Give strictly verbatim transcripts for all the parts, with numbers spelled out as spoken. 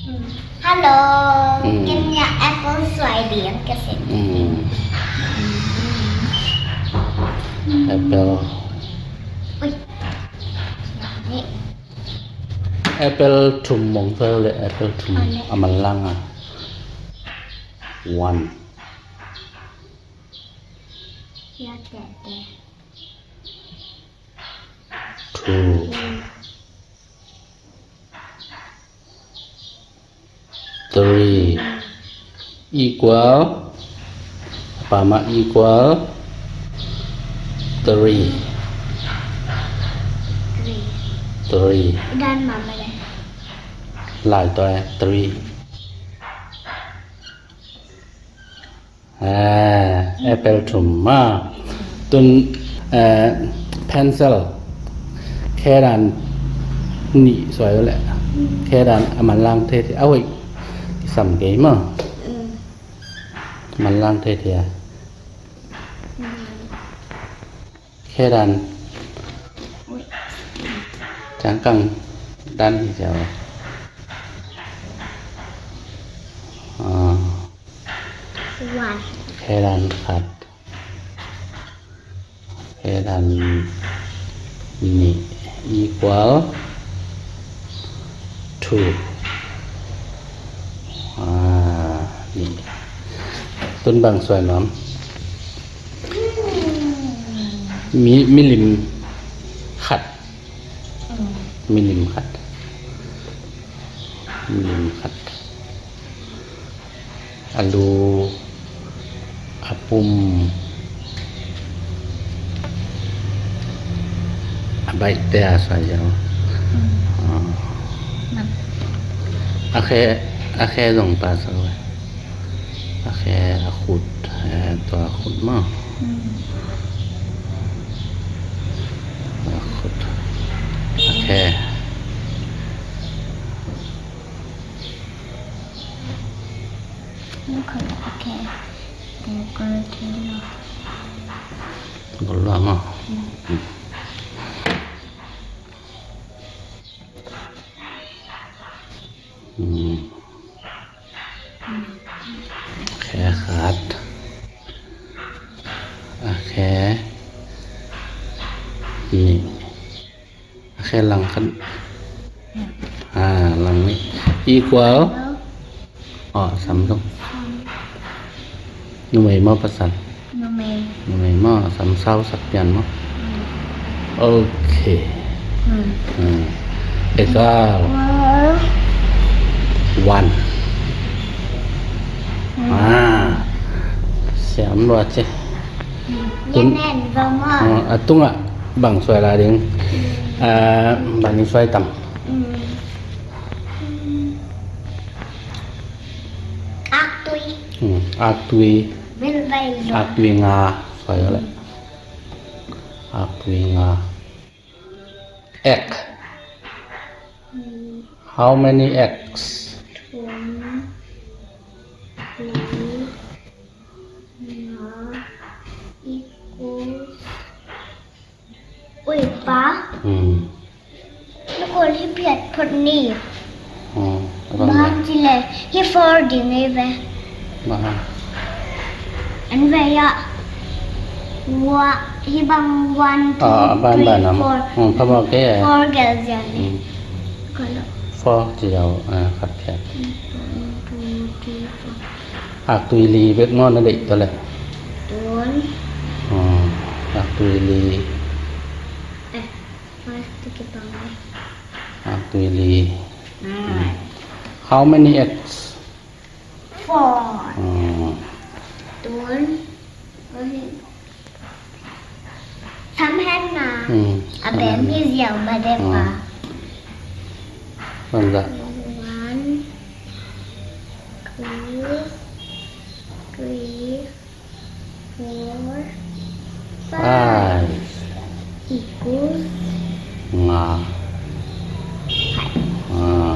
Hello. Mm. Ken ni-a apple suai ding ka si. Mm. Apple. Ui. Apple thum mong suai le, apple thum. A manlang a. One. Two. Three. Equal. Pama equal. Three. Three. Lai toy three. Ah, apple thum ma. Tun, eh, pencil. Khedan nih suai uh le. Khedan a manlang thei thei. A hoih kisam kei ma. Mm. Manlang thei thei a. Mm. Khedan. Ui. Cangkang dan hi ziau. Ah. One. Khedan khat. Khedan nih equal two. Ah, nih. Tun bang suai nuam. Mi, milim khat. Mm. Milim khat. Milim khat. A lu, a pum, a baihte a suai ziau. Mm. Ah. A khe, a khe zong pa sa. A khe, a khut, eh, tua khut maw. Mm. A khut. A khe. Gol lua maw. Mm. Mm. A khe khat. A khe nih. A khe lang khat. Ah, lang nih. Equal. Oh, sam dong. Numei maw pasal? Numei. Numei maw, sam sau sak pian maw? Mm. Ok. Mm. Mm. Equal. Equal. One. Mm. Ah. Siam lua ci. Mm. Tun. Nen nen va maw. Oh, a tungah bang suai la ding. Mm. Ah, bang suai tam. Mm. Aktui. Hmm, aktui. Aktui nga. Suai le. Aktui nga. Egg. Hmm. How many eggs? One, nine, nga, equals Ui, pa. Hmm. Na kawl hi phiat phot ni. Hmm. Bang ci le hi four ding ei ve. Bang. An ve ya. Wa, hi bang one, two, three, four. Hmm, pha bang ke. Four gel zian ni. Hmm. Four ci lo, ah, khat phiat. One, two, three, four. Aktui li bek maw na deih tawh leh? Tun. Oh, aktui li. Eh, mas tu kita mai. Aktui li. Hmm. How many eggs? Four. Hmm. Tun. Sam hen na. Hmm. A bem hi ziau ma de pa. One, two, three, four, five. Equals nga. Ah.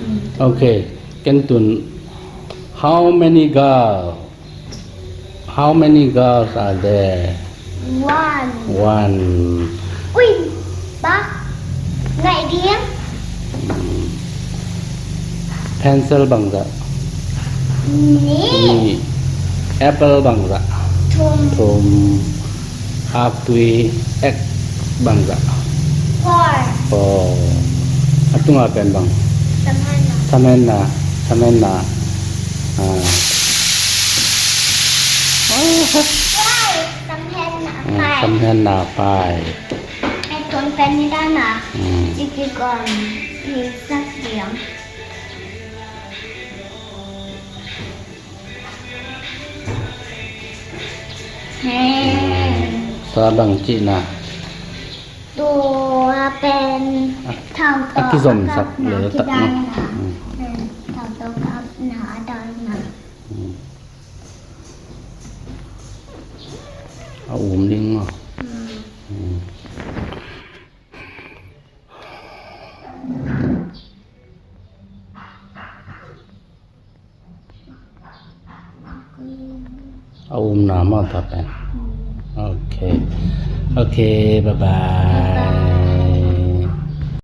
Hmm. Okay. Ken tun, how many girls? How many girls are there? One. One. Ui, pa. Ngai Piang. Pencil bangzah? Nih. Nih. Apple bangzah? Thum. Thum. Aktui, egg bangzah? Four. Four. A tunga pen bang? Samhenna. Samhenna. Samhenna. Ah. Five. Samhenna. Ah, five. Samhenna five. Ai tuan pen ni dan a. Hmm. Iki kon ni sak diam. Hmm. Sa bang cihna? Tua pen a, thau tawh a kizomsak a kapna le tak kidan na. Hmm. Hmm. Thau tawh a kapna a dan na. Hmm. A um ding maw? Hmm. Hmm. A umna maw tua pen? Ok. Ok, bye bye.